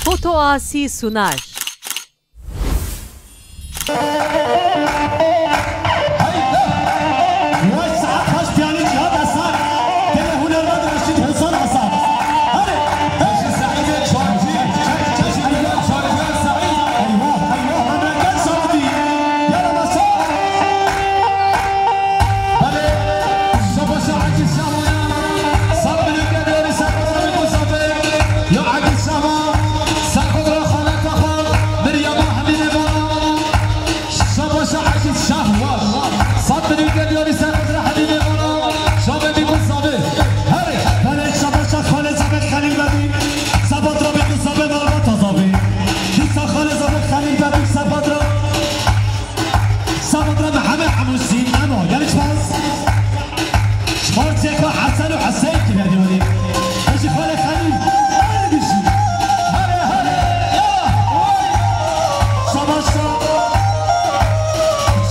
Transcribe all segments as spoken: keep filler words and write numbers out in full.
Foto Asi Sunar. Vay saet xweş, piyanî Cihad Esad, gelê hunermend Reşîd Hûsan Esad. Hadi. Reşîd Seîdê Çorcî, çek, çek, çek, Çorcî Seîd. Eyvah, eyvah, memleket şahidî. Yara masa. Belê, şabaşa Akîf Şahwana. Sed milyon geliyor, sen kazanın bu zafer. Ya Akîf Şahwa, sen kazanın Xaleta Xal, Meryema Hemîne Bala. Şabaşa Akîf Şahwa. Sed milyon geliyor, sen kazanın Hemîne Bala. Şahwe bir bu zafer. Hadi. Belê, şabaşa Xalê Zafer Xelîl Bebî. Sebat Rabî bu zafer, Malbata zafer. Kîsa Xalê Zafer Xelîl Bebî, Sebat Rabî. Sabit re Mihemed Hemûsîn Emo, gelî çipas. Ji xortê xwe Hesen û Huseyîn kiriye diyarî. Eşî xalê Xelîl, hale bişî. Hale, hale, ya. Şabaş şa.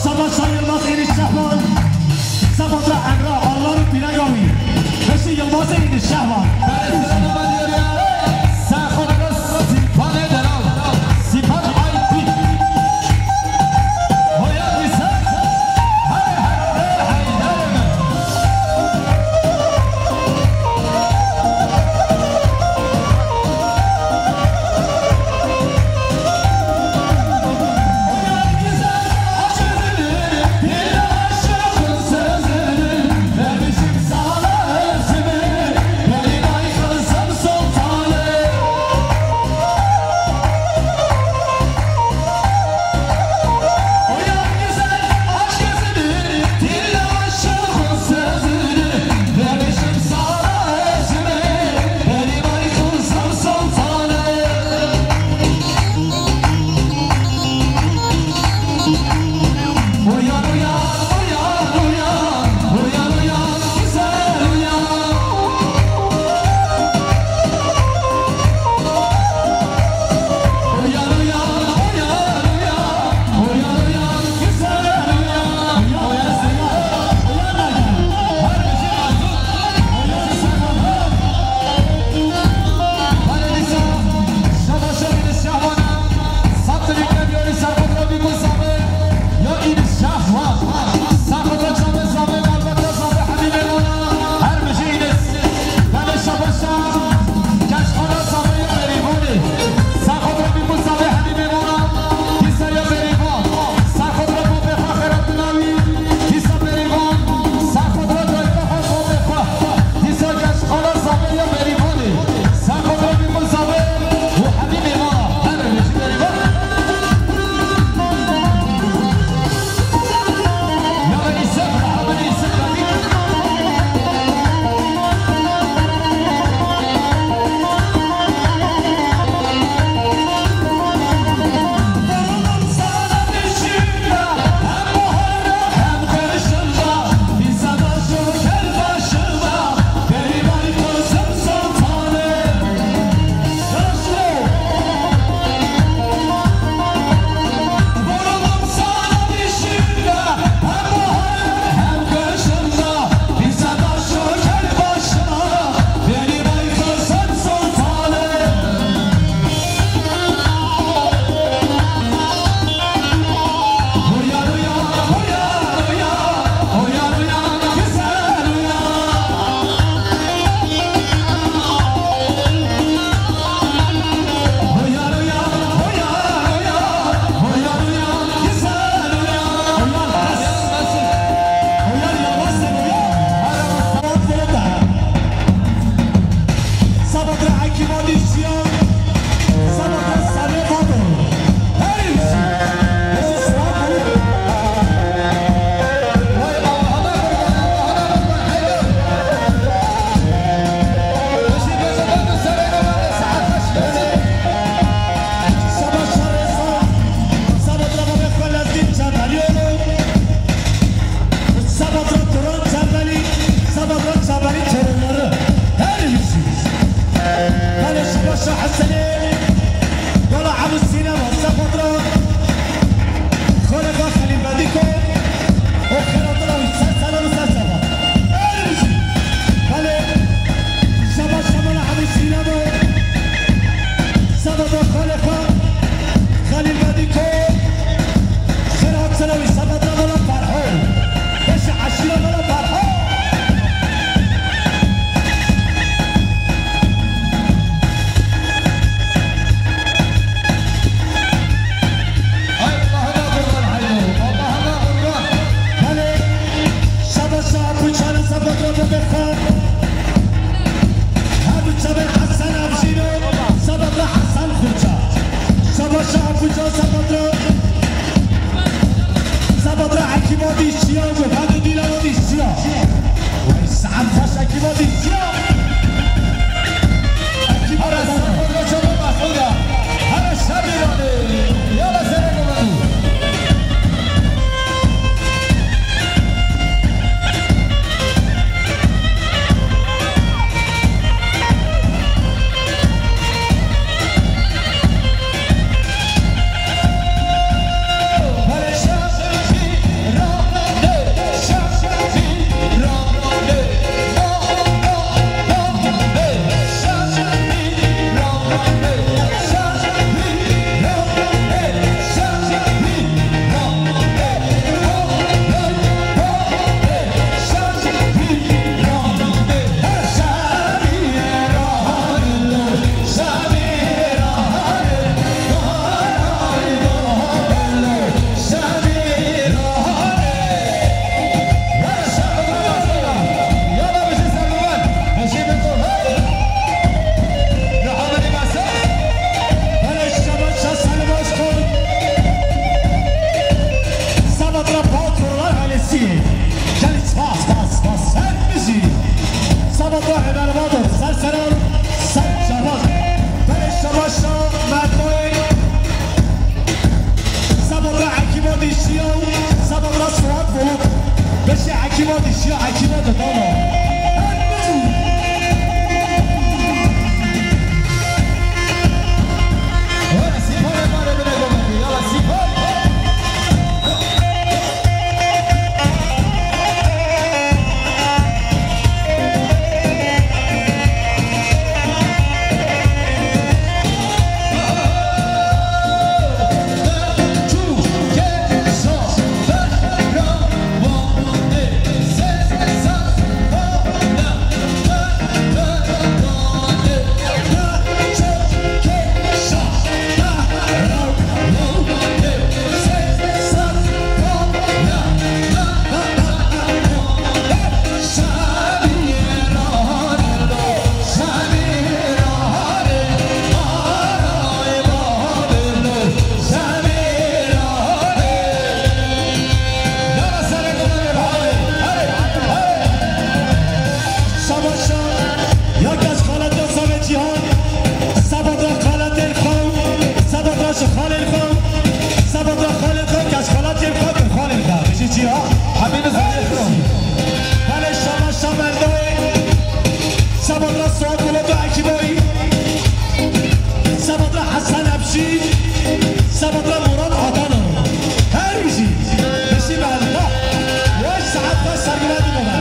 Şabaş şa Yilmaz Ênîş Şehban. Sabit re Emrah Allan û pîrega wî. Eşî Yilmaz Ênîş Şehban. Savaşa ya kes xaletiya savê cîhan, sebedra xaletên xwe, sebedra ji xalên xwe, sebedra xalên xwe, kes xaletên xwe kir xalên xwe. Bijî cîhan, hemî nizanê xwe. Belê şama şamerdoyê, sebedra Suat Polat û ekîboyî, sebedra Hesen Ebşî, sebedra Murat Atanan. Her bijî. Bijî be Allah. Weş saet xwe sergî ve dibome.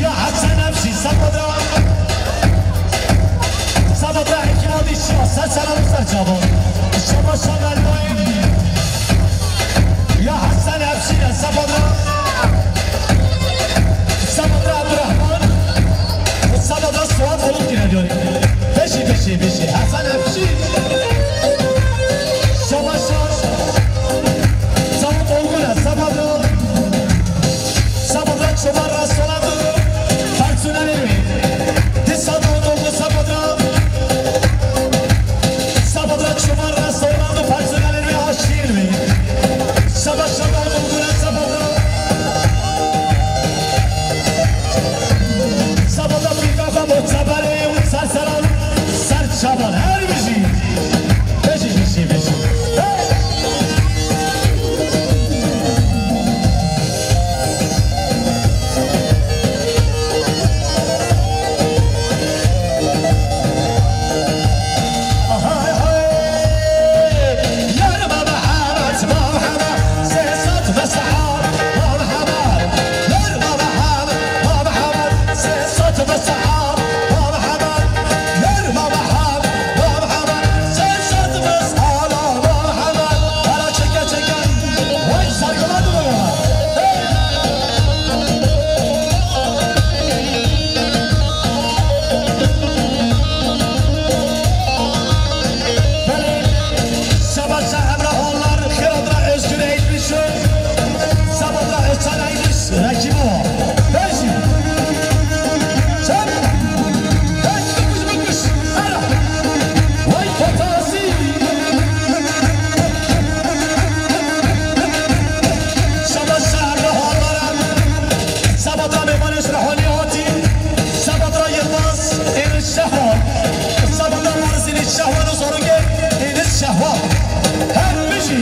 Ya Hesen Ebşî, Sabadra. Sabadra Hekîm Adî Şiya, ser seran û ser çavan. Şama şamerdoyê. Ya Hesen Ebşî, Sabadra. Sabadra Abdurrahman. Sabadra Suat Oluk yine diyor. Beşi, beşi, beşi. Hesen Ebşî. Şama şa-, Sabadra Olgun, Sabadra. Sabadra Çoban Rastolan, personelê wê. Dîsa Dawutoglu Sabadra. Sabadra Çoban Rastolan, personelê wê, aşiyên wê. Savaş Dawutoglu Sabadra. Sabadra Pîrka Xwe bo Çabalê û Serseran, Ser Çaban. Her bijî. Şehwan. Sabata Marzînî Şehwan û zarokê Deniz Şehwan. Her bijî.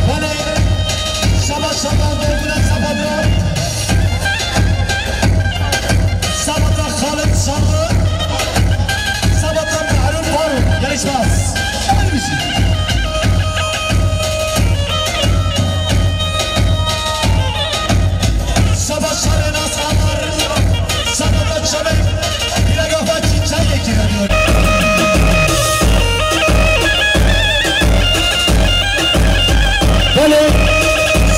Belê, şaba şaba, Dorgula Sabadra. Sabadra Xalid Şanlı. Sabadra Mehrûm Faruk. Gelişmez. Hadi bir şey. Şaba şarê nas amar. Sabadra Çabek. Pîrega xwe çîçek yekî vediyor. Belê,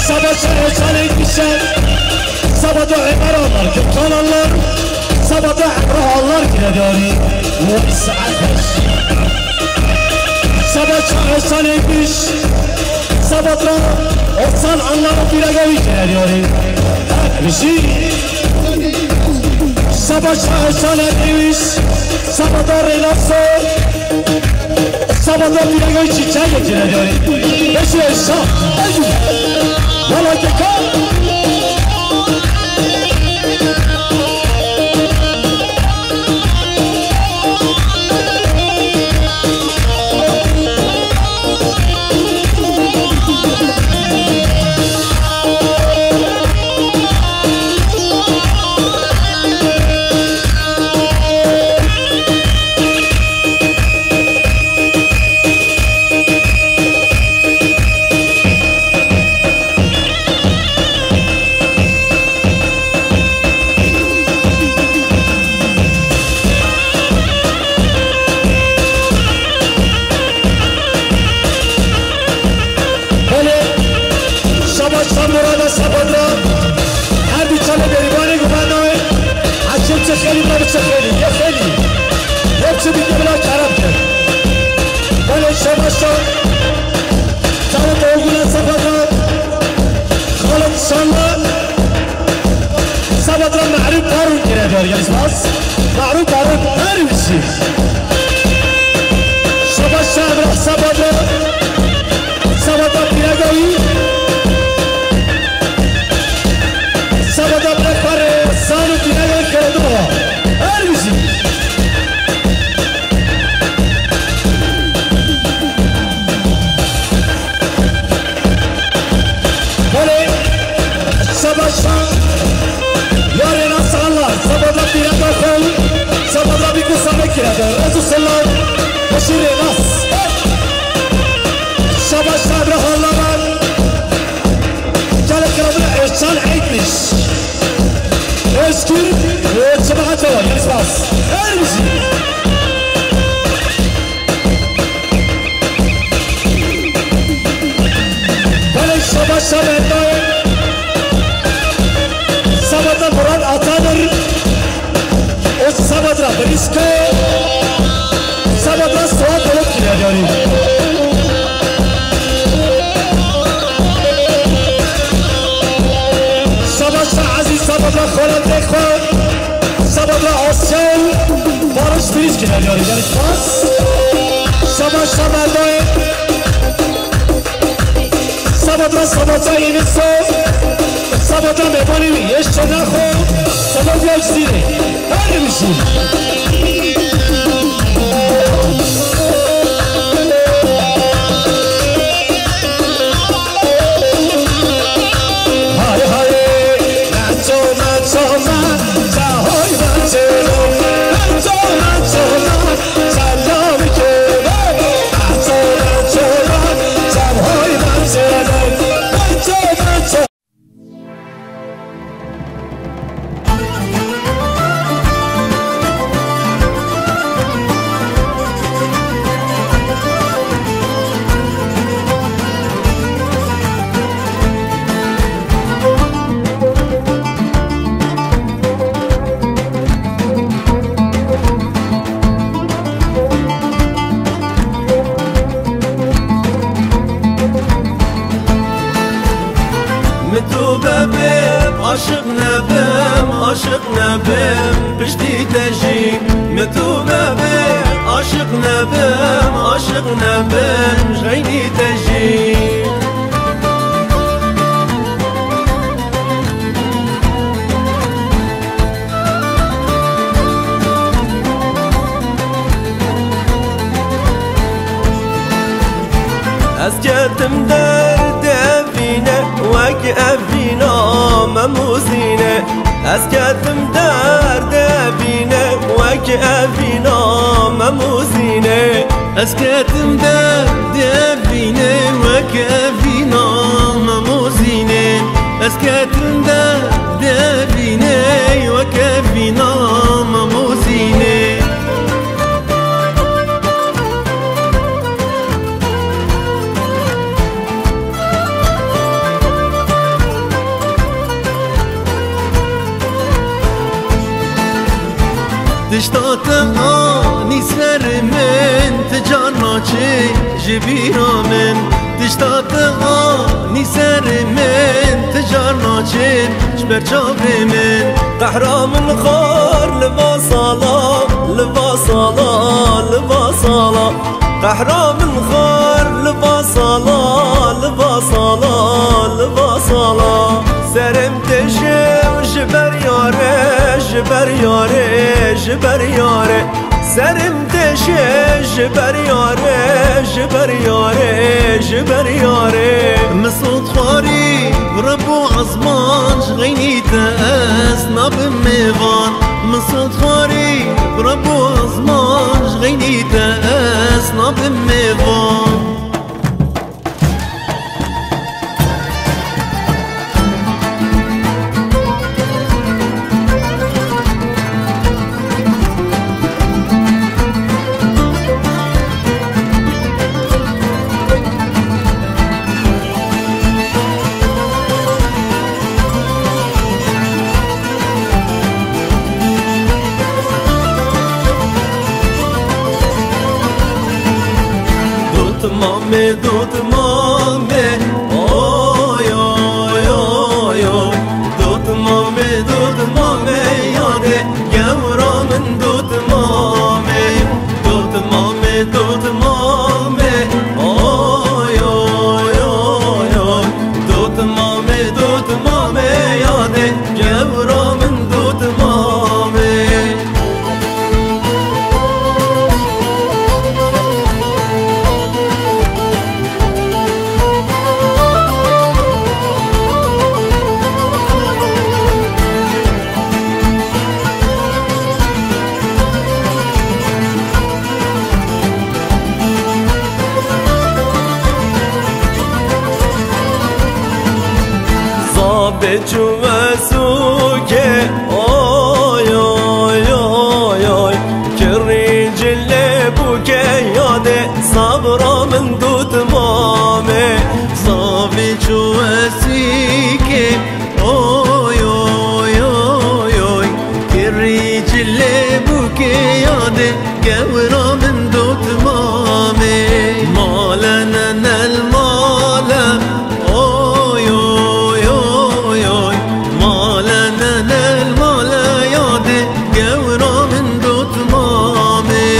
Sabah şerê şalê kişe, Sabah da Ömer Allar, Gökhan Allar, Sabah da Emrah Allar girediyorî. Vay saat beş. Sabah şerê şalê kiş, Sabah da Osan Allar Pîrega wî girediyorî. Her bir şey. Seba şaşane demiş, seba da relaxo, seba da pîrega wî çîçek girediyorî. Beşi eşa. Wala keka. Belê, şaba şa Murada Sabadra, her du çalê bêrîvanê guvenayê, Haşim çi xêlî, me bi çi xêlî, yê xêlî, yê çi bî bila kerem kir. Belê, şaba şa, Dawid Ogula Sabadra, Xalid Şanlı, Sabadra Mehrûm Faruk girediyor, gençler. Mehrûm Faruk her bir şey. Şaba şa Emrah Sabadra, Sabadra Pîrega wî, Sabadra Brekar, Sanu Pîrega Keredova. Her bir şey. Belê, şaba şa, yarê nas Allah, Sabadra Pîrega xew, Sabadra bîku samek kirede, rez û selam, beşîrê nas. Şaba şa Emrah Allavan, gelek kirabine Özcan Ekmiş. Özgür, e, cemaat var, yani spas. Her bir şey. Belê şaba şa Merdayê, Sabadra Murat Atanır, o Sabadra Briske, Sabadra Suat Bulut girediyorî. Şaba şa Aziz, Sabadra Xolendê xwe, Sabadra Asya û Barış Filiz girediyorî. Gelişmez. Şaba şa Merdayê. Sabadra Sabata Yeniso, Sabadra Mebanî Yeşçenaxo, Sabadra Cizîrê. Her bir şey. Hay hay, naço naço na, cahoy naço, naço naço na. Selam kême, çora, çora, ser Tu bebê aşiq nebim, aşiq nebim, piştî te jî. Min tu bebê aşiq nebim, aşiq nebim, ji xeynî te jî. Ez ketim derdê evîne, wek evîna Mem û Zîne. Ez ketim derdê evîne, wek evîna Mem û Zîne. Ez ketim derdê evîne, wek evîna Mem û Zîne. Ez ketim derdê evîne, wek evîna Mem û Zîne. Tişta te anî ser min, ti carna çê ji bîra min. Tişta te anî ser min, ti carna çê ji ber çavê min. Qehra min xwar li va sala, li va sala, li va sala. Qehra min xwar li va sala, li va sala, li va sala. Serim têşe ji ber yarê, ji ber yarê, ji ber yarê. Serim têşe ji ber yarê, ji ber yarê, ji ber yarê. Min sot xwarî Reb û ezman, ji xeynî te ez nabim mêvan. Min sot xwarî Reb û ezman, ji xeynî te ez nabim mêvan. Dotmamê, dotmamê, oy, oy, oy, oy. Dotmamê, dotmamê, yadê gewra min dotmamê. Dotmamê, dotmamê, oy, oy, oy, oy. Dotmamê, dotmamê, yadê gewra min dotmamê. Zabê çû ve sûkê, oy, oy, oy, oy. Kirî cilê bûkê yadê sabra min dût mamê. Zavê çû ve sûkê, oy, oy, oy, oy. Kirî cilê bûkê yadê gewra min dût mamê. Male nenel male, oy, oy, oy, oy. Male nenel male yadê gewra min dût mamê.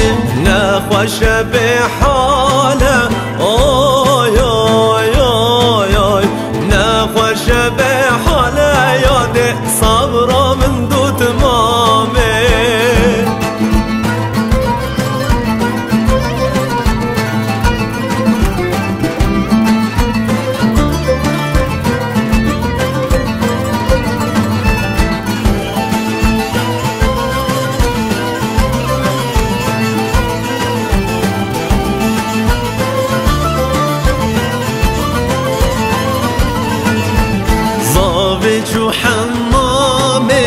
Nexweş e bê hale, oy, oy, oy, oy. Nexweş e bê hale yadê sabra min dût mamê. Zavê çû hemamê,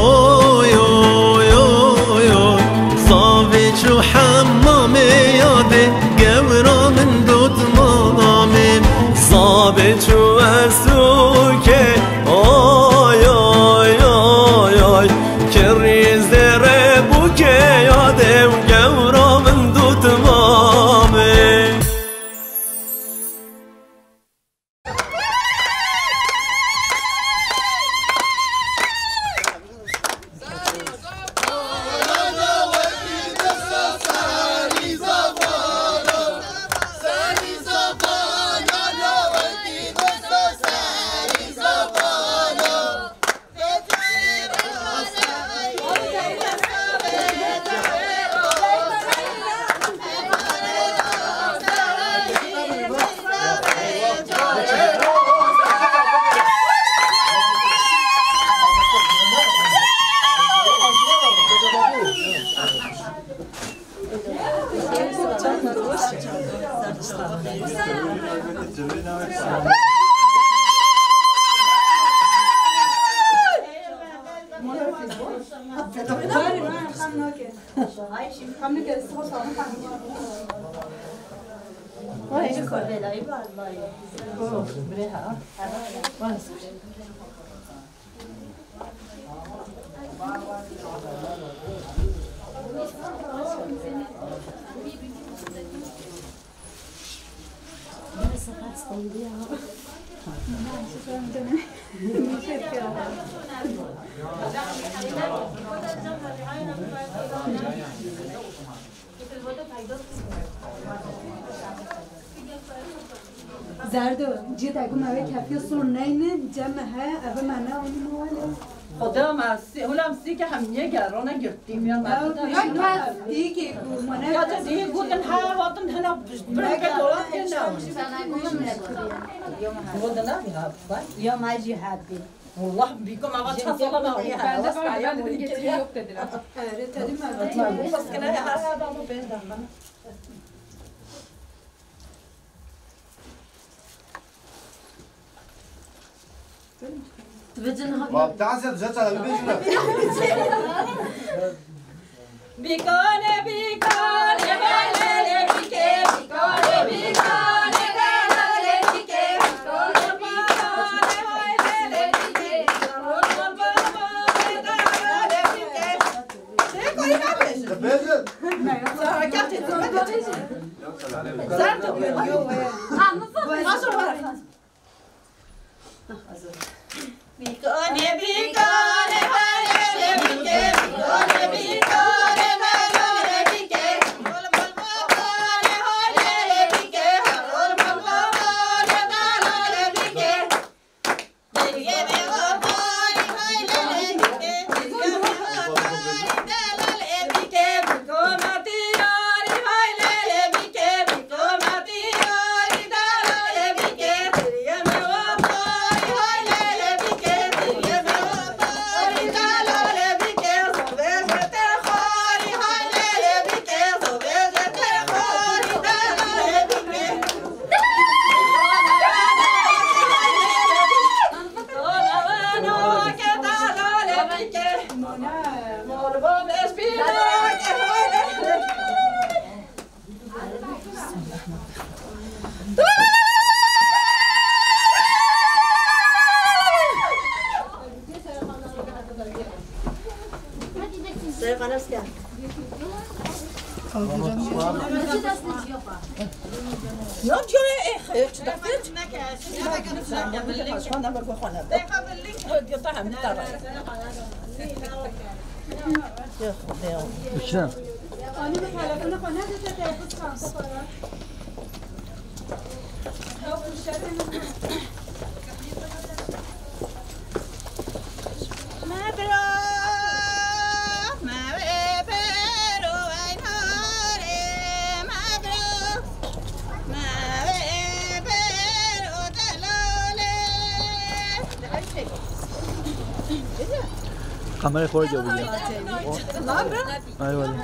oy, oy, oy, oy. Zavê çû hemamê yadê gewra min dût mamê. Zavê çû ve sûkê, oy, oy, oy, oy. Kirî zêrê bûkê yadê gewra min dût mamê. Zerdo, cî te ku me wê kefiyo sor neyne, cem me he, eve me ne, onu mu wale? Xweda me sî, hula me sî ke hem niye gerona girtî miyan me. Ya, ya, ya, dî ke ku me ne. Ya te dî gotin ha, vatin hena bir ke dolat ke ne. Gotin ha, ya, bak. Ya me jî hebî. Wallah bîkom ava çar sala me wî heye. Ben de böyle, ben de dedim, getir yok dediler. Erê, tedim me. Bas kene ya, ha, ha, baba, ben de ben. Bak, taze, güzel sana bir beş lira. Bîkane, bîkane, belele bîke, bîkane, bîkane, belele bîke, bîkane, bîkane, belele bîke, bîkane, bîkane, belele bîke. Tê koyî nabêjin. Dibêjin. Sarakê tê koyî nabêjin. Zer de bû. Ha, mı fakir? Hazır var. Bîkane, bîkane, hayale bîke, bîkane, bîkane, hayale bîke. Kamerayê xwe cewabı. Ay wele.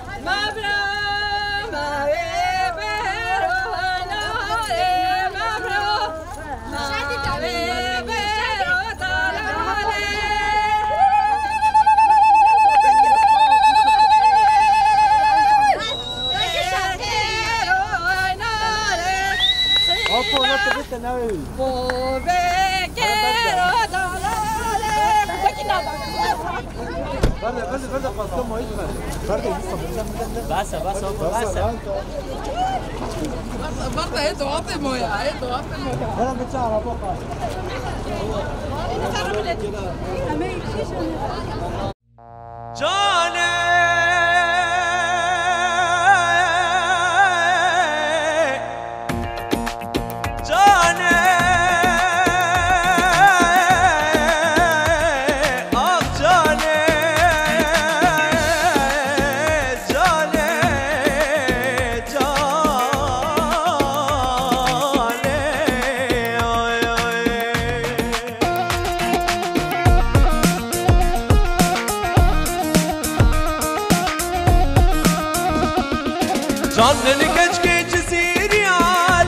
Apo, la te biste navê wî. Berde, berde, berde, pasta mayî ver. Berde, basa, basa, basa. Berde, berde, e doate moya, e doate moya. Berde, bir çağır, Apo, bas. Canê, canê, ah canê, canê, canê, oy, oy. Can deli keçkê Cizîrî ya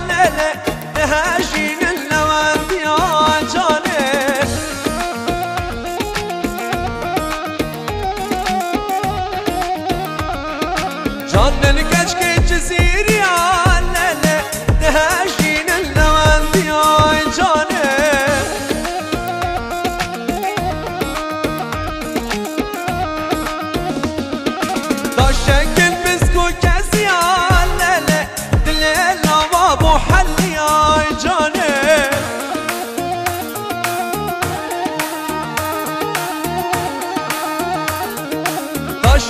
lele.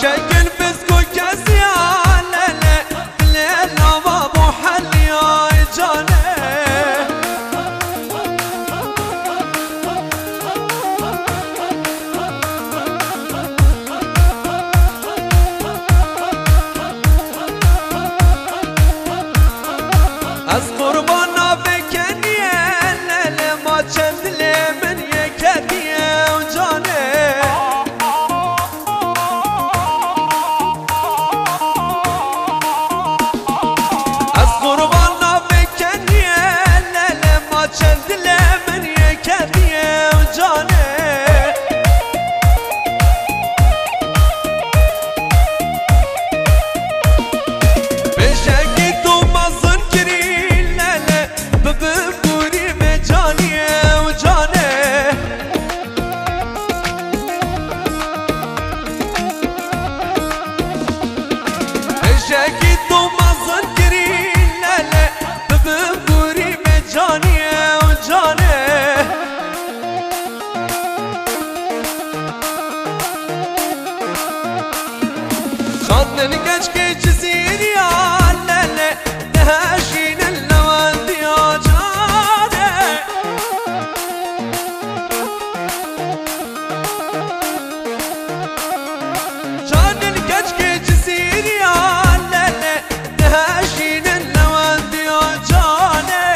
Kekil fisko kesiya lele, dilê lava bo heliya canê. Ez qurbana vê keniyê lele, ma çend dilê min yê ketiye ew canê. Ez qurbana vê keniyê lele, ma çend dilê min yê ketiye ew canê. Pêşekî tu mezin kirî lele, bibim gurî vê caniyê ew canê. Pêşekî tu mezin kirî lele, bibim gurî vê caniyê ew canê. Çandin keçkê Cizîriya lele, diheşînin lewendiya canê. Çandin keçkê Cizîriya lele, diheşînin lewendiya canê.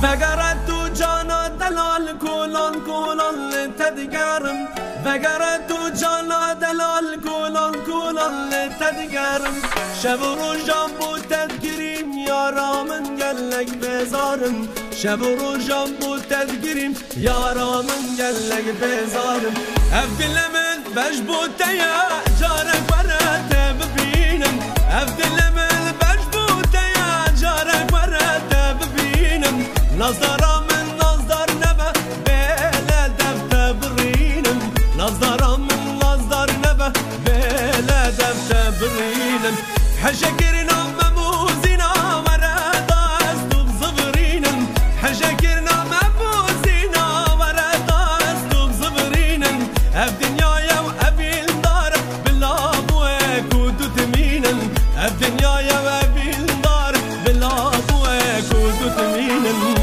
Vegere tu cana delal, kolan kolan li te digerim. Vegere tu cana delal, kolan kolan li te digerim. Şev û rojan bo te digirîm, yara min gelek bêzarim. Şev û rojan bo te digirîm, yara min gelek bêzarim. Ev dilê min beş bo te ye, carek were te bibînim. Ev dilê min beş bo te ye, carek were te bibînim. Nazdara min nazdar nebe, bêle dev te birînim. Nazdara min nazdar nebe, bêle dev te birînim. Heje kirina me mûzîna were dest û bizivirînim. Heje kirina me mûzîna were dest û bizivirînim. Ev dinya ye û ev îldar e, bila bûye ku du dimînin. Ev dinya ye û ev îldar e, bila bûye ku du dimînin.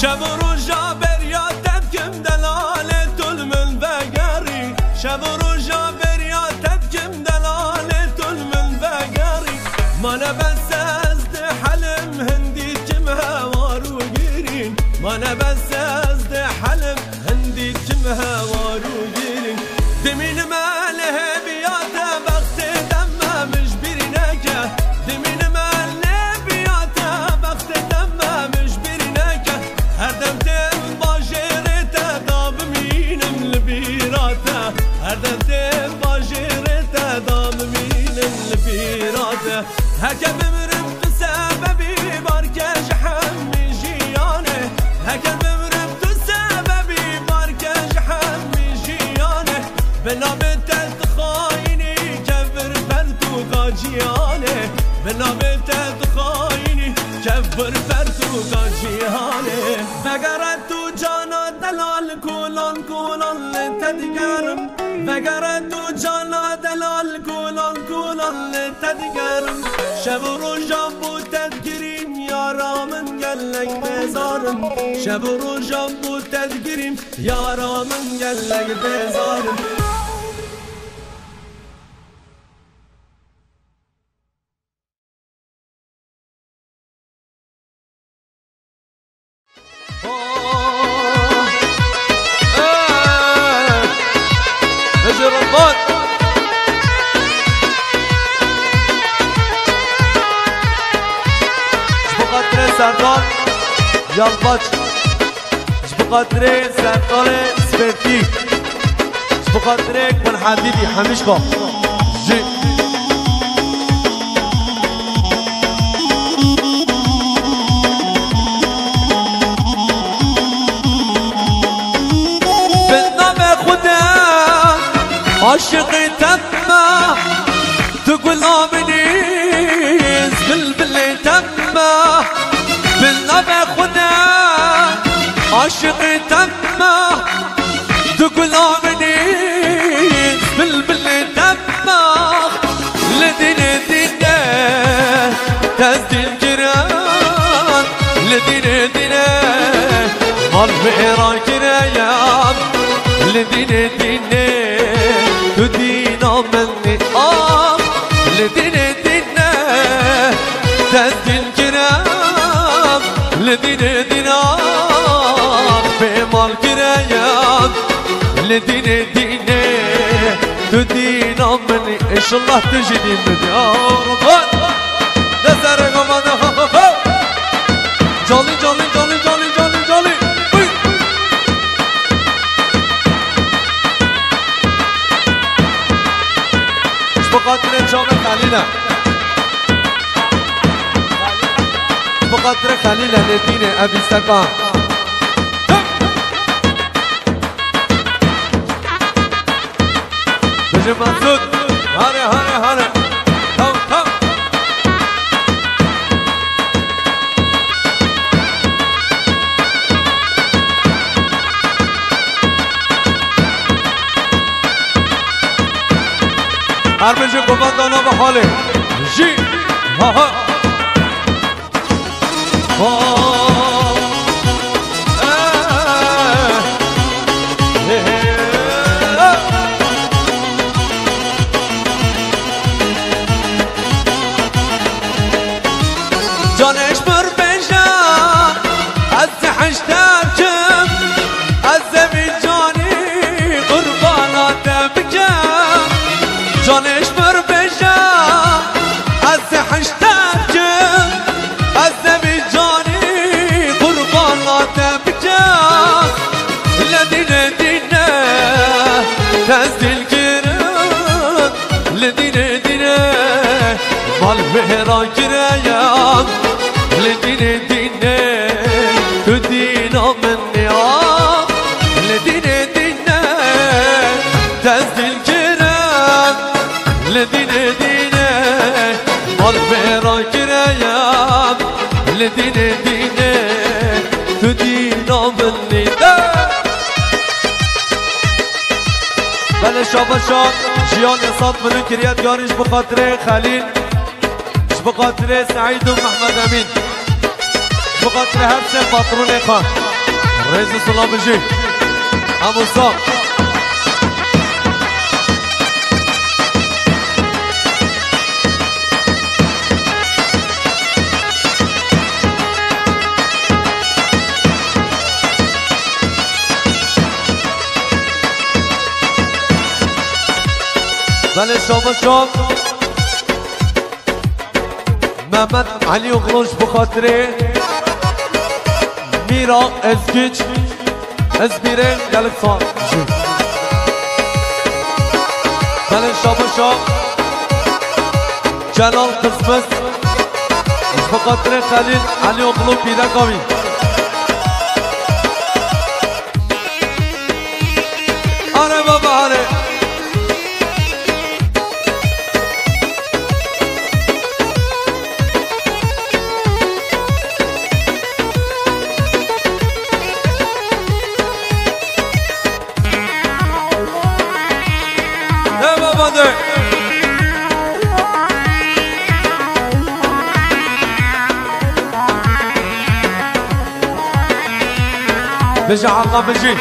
Şev û roja beriya te dikim delalê tu li min vegerî. Şev û roja beriya te dikim delalê tu li min vegerî. Ma ne bes ez dihelim, hindî dikim hewar û girîn. Ma ne bes ez dihelim, hindî dikim hewar û girîn. Dimînime li hêviya te, bextê deme min ji bîrî neke. Dimînime li hêviya te, bextê deme min ji bîrî neke. Her dem têm bajêrê te da bimînim li bîra te. Her dem têm bajêrê te da bimînim li bîra te. Heke bimirim tu sebebî barke ji hemî jiyanê. Heke bimirim tu sebebî barke ji hemî jiyanê. Bi navê te dixayînî kevir pertûka cîhanê. Bi navê te dixayînî kevir pertûka cîhanê. Vegere tu cana delal, kolan kolan li te digerim. Vegere tu cana delal, kolan kolan li te digerim. Şev û rojan bo te digirîm, yara min gelek bêzarim. Şev û rojan bo te digirîm, yara min gelek bêzarim. Ji bo xatirê Serdar Yalvaç, ji bo Xatirê Serkalê Spertî. Ji bo xatirê Gul Hedîdî Hemîşka. Jî. Bi navê Xwedê aşiqê te me, tu gula min î, bilbilê te me. Bi navê Xwedê aşiqê te me, tu gula min î, bilbilê te me. Li dînê dîne tezdîl kirin, li dînê dîne mal wêran kirin, li dînê dîne tu dîna min î. Ah, li dînê dîne tezdîl kirin, li dînê dîne bê mal kirin, li dînê dîne tu dîna min î. Înşallah tu jî dîn bibî. Ya Rabbi. De serê gava de, ha, ha, ha. Calî, calî, calî, calî, calî, calî. Uy. Ji bo xatirê çavê Xelîl e. Ji bo xatirê Xelîl e, lê dînê Ebî Seka. Bêje Mesûd. Hare, hare, hare. Taw, taw. Her bêje govendana bi halê. Jî. Ha, ha. Canê ji min bêje, ez zehişte bikim, ez ê vî canî qurbana te bikim. Canê ji min bêje, ez zehişte bikim, ez ê vî canî qurbana te bikim. Li dînê dîne tezdîl kirin, li dînê dîne mal wêran kirin, li dînê dîne tu dîna min ya, li dînê dîne tezdîl kirin, li dînê dîne mal wêran kirin, li dînê dîne tu dîna min nî. Belê şabaşa jiyanê sat min kiriye diyarî ji bo xatirê Xelîl, ji bo xatirê Seîd û Mehmed Emîn, ji bo xatirê her sê patronê xwe. Rêz û silav bijî. Em wisa. Belê şabaşa Mehmet Elîoglu ji bo xatirê Mîra Ezgiç, Ezmîrê gelek sağ. Belê şabaşa Celal Qizmiz, ji bo xatirê Xelîl Elîoglu pîreka wî. Are baba, are. Ne baba de. Bêje Heqa bijî.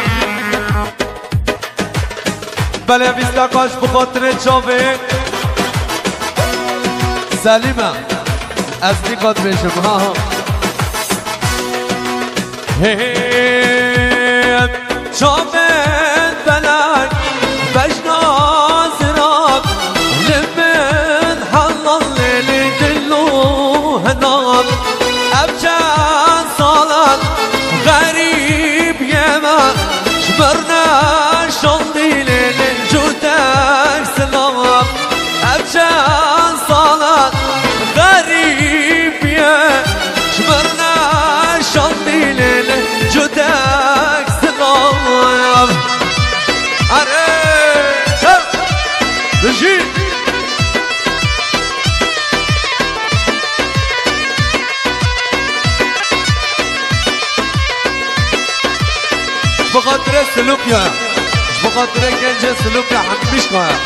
Belê vîst deqa ji bo xatirê çavê Selîm e. Ez nîka dibêjim, ha, ha. Hê, hê, çavên belek bejna zirak, li min helal lê li dil û hinak. Ev çend salan xerîb yê Silopya. Ji bo xatirê gencê Silopya hemî bişkaya.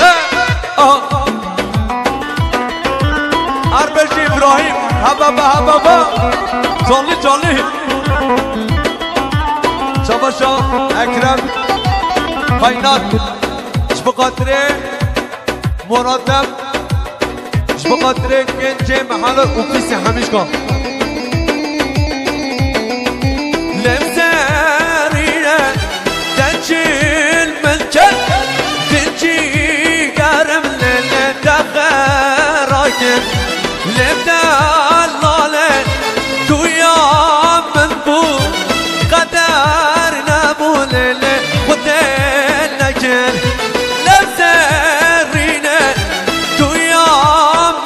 Eh, aha. Erbejî Îbrahîm. Heba be, heba be. Canlı, canlı. Çabaşa Ekrem Kaynak. Ji bo xatirê Murat Dem. Ji bo xatirê gencê mehala û pîsê hemîşka. Lemzerîne te çil min kir, din cîgerim lê lê te xera kir. Lê te lale tu ya min bû, qeder nebû lê lê xwe tê nekir. Lemzerîne tu ya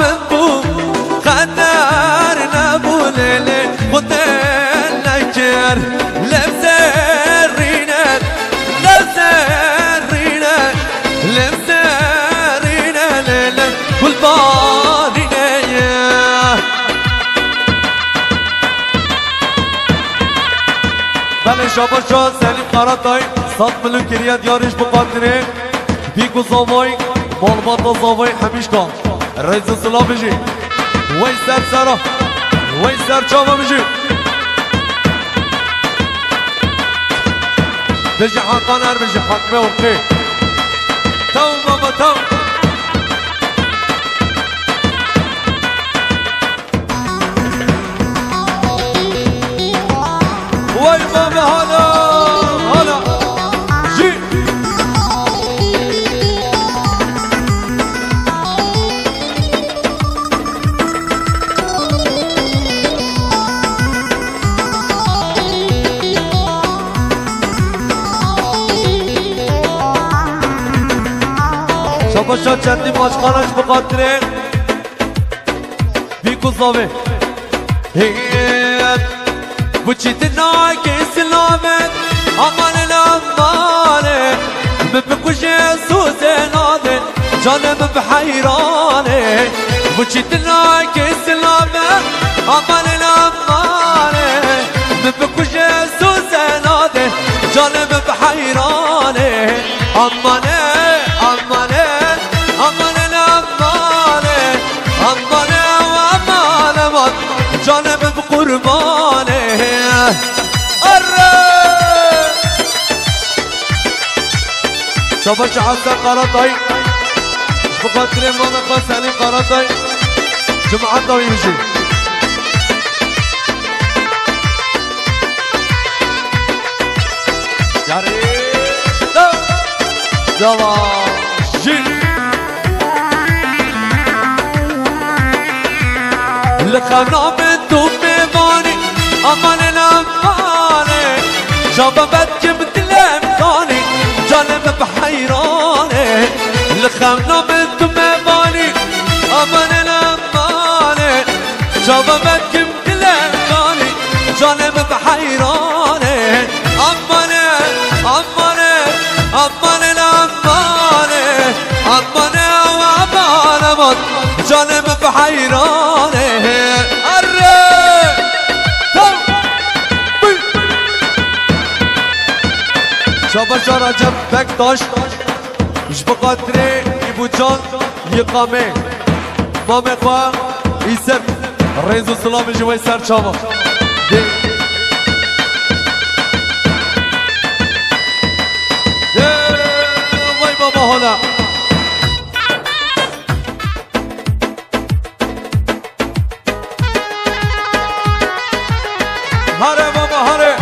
min bû, qeder nebû lê lê xwe tê nekir. Lemzerîne, lemzerîne, lemzerîne lê lê gulbarîne ye. Belê şabaşa Selîm Karatay, sed milyon kiriye diyar ji bo xatirê Bîk û zavay, malbata zavay hemîşka. Rêz û silav bijî. Wey ser sera. Wey ser çava bijî. Bijî Hakan er bijî Hakme Urqê. Taw baba taw. Wey baba hala, hala. Jî. Şabaşa çendî maçkana ji bo xatirê. Bîk û zavê. Hêt. Bu çîtin nake silamet. Aman el amane. Min bikuje suzê nade. Canê min bi heyrane. Bu çîtin nake silamet. Aman el amane. Min bikuje suzê nade. Canê min bi heyrane. Amane, amane, amane, amane, amane, amane, amane, canê min bi qurbane. Arre! Şabaş Hasan Karatay. Ji bo xatirê mama xwe Selîm Karatay. Cemaat dawî bijî. Yarê. Devam. Jî. Li xewna min tu mêvanî, aman lamane. Çava bet kim dilem kanî, canê min bi heyrane. Li xewna min tu mêvanî, aman lamane. Çava bet kim Dilê kanî, canê min bi heyrane. Amane, amane, amane, amane, amane, amane, aman, aman. Canê min bi heyrane. Arre! Tam! Bî! Şabaşa Recep Bektaş. Ji bo xatirê Îbûcan Yiqamê, mamê xwe Îsef, rêz û silavê ji wê ser çava. Dê. Dê, vay baba hala. Hare baba, hare.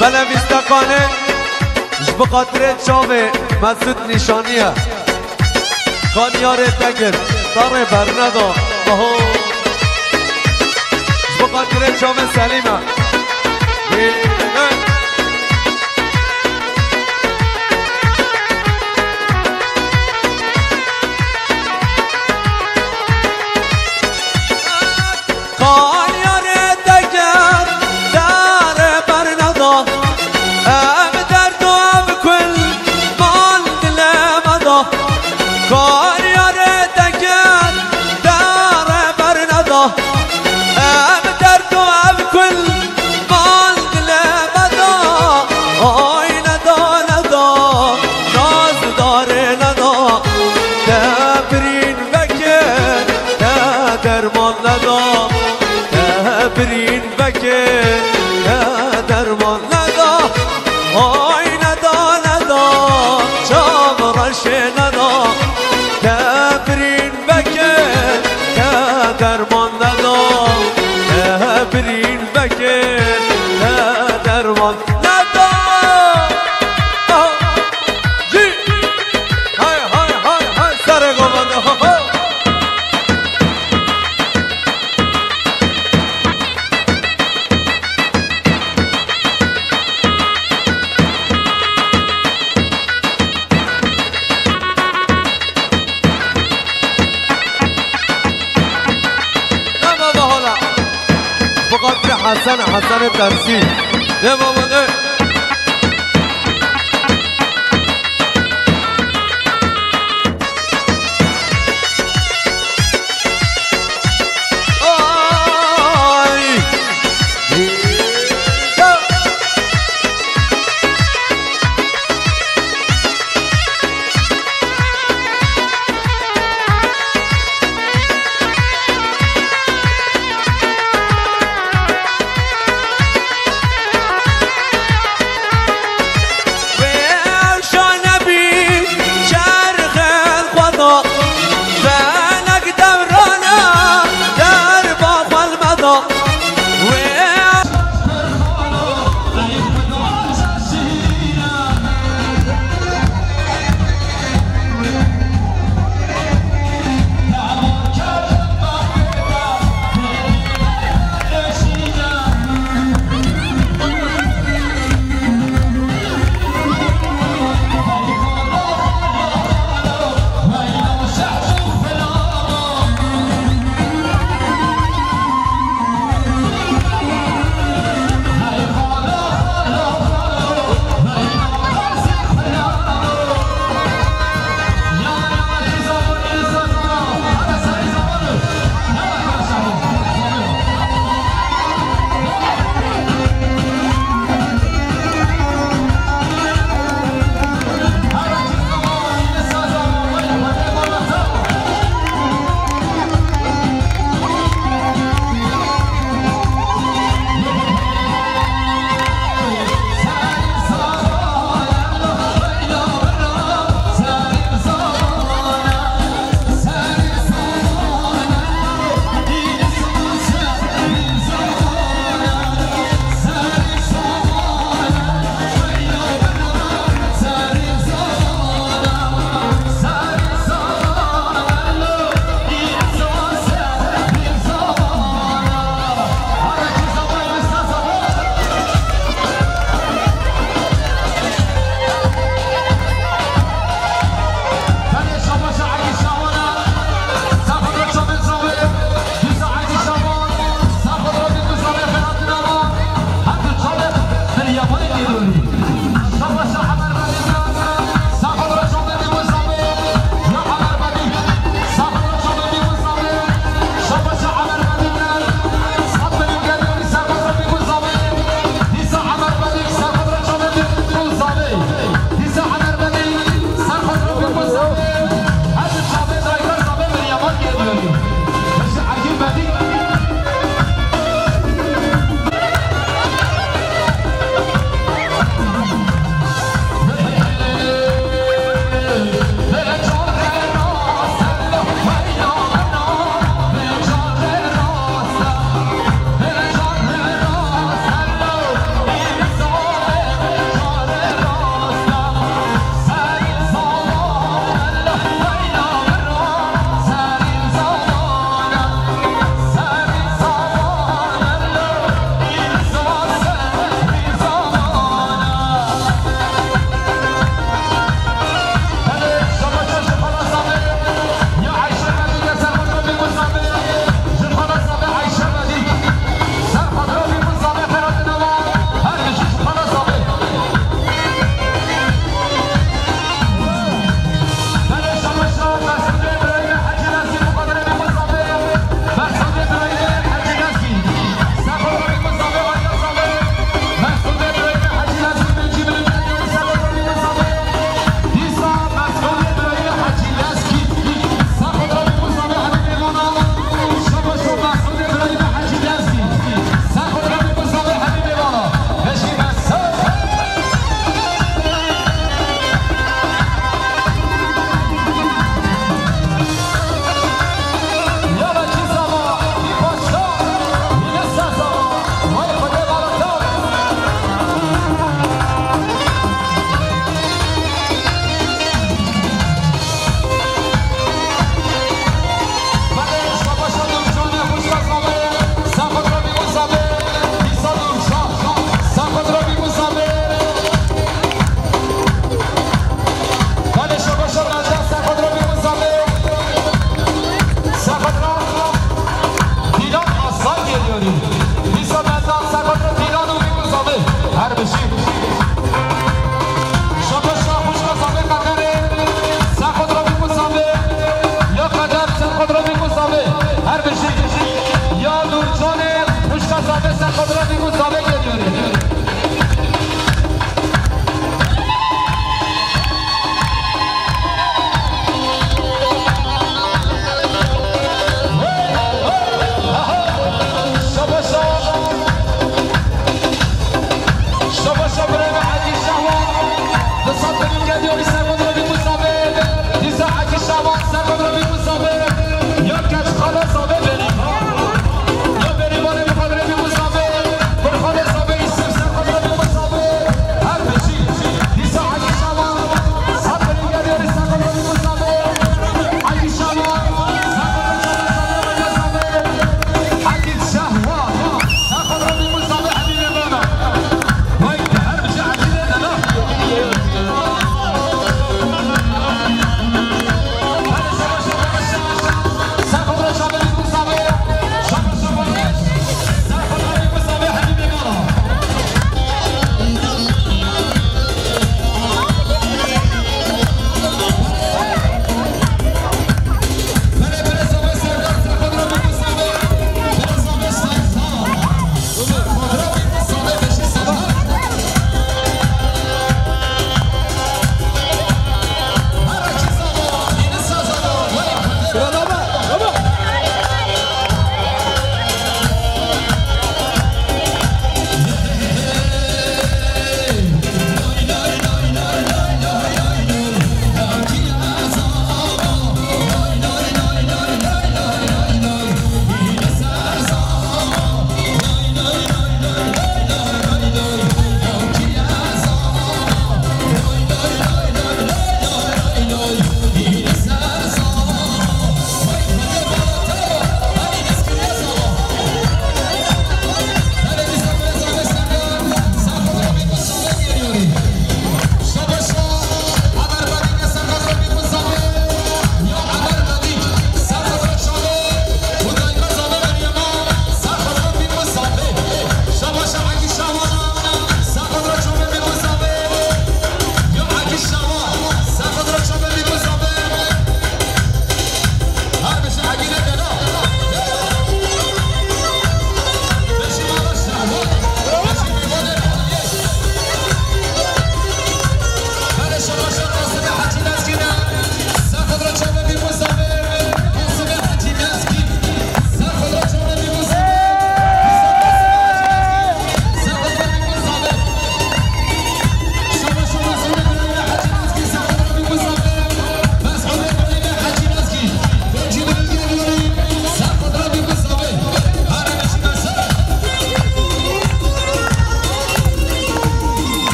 Belê vîsteqanê ji bo xatirê çavê Mesûd Nîşanî ye. Xaniyarê te girt, tarê berneda. Aho. Ji bo xatirê çavê Selîme. Ê, ê. Xaniyarê te girt, tarê berneda. Ev derd û ev ku Derman neda, te birîn vekê, te derman neda. Hay neda, neda, çav reşê neda. Te birîn vekê, te derman neda. Te birîn vekê, te derman neda. Ah, jî. Hay, hay, hay, hay, serê govende, ho, ho. Dema ve hala. Bi xatirê Hesen, Hesenê Tersî. Dema ve ne?